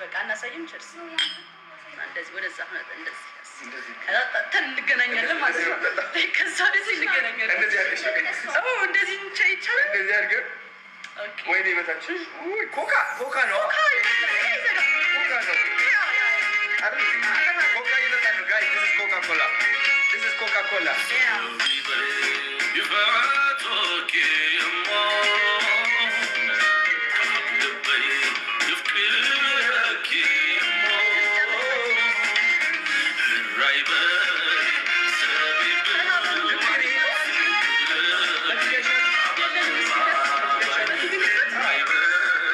በቃ አናሳይም። Cheers። እንደዚህ ወደዛ ሆነ እንደዚህ። እንደዚህ። ከዛ ጠጥተን እንገናኛለን ማለት ነው። ከዛ ወደዚህ እንገናኛለን። እንደዚህ አድርገሽ በቃ። ኦ፣ እንደዚህ ይቻላል። እንደዚህ አድርገን። Okay። ወይኔ በታች፣ ውይ፣ ኮካ ኮካ ነው። ኮካ ይመስላል። ይሄ ይዘጋ። ኮካ ነው አይደል? ኮካ እየጠጣ ነው guys። This is Coca Cola. This is Coca Cola.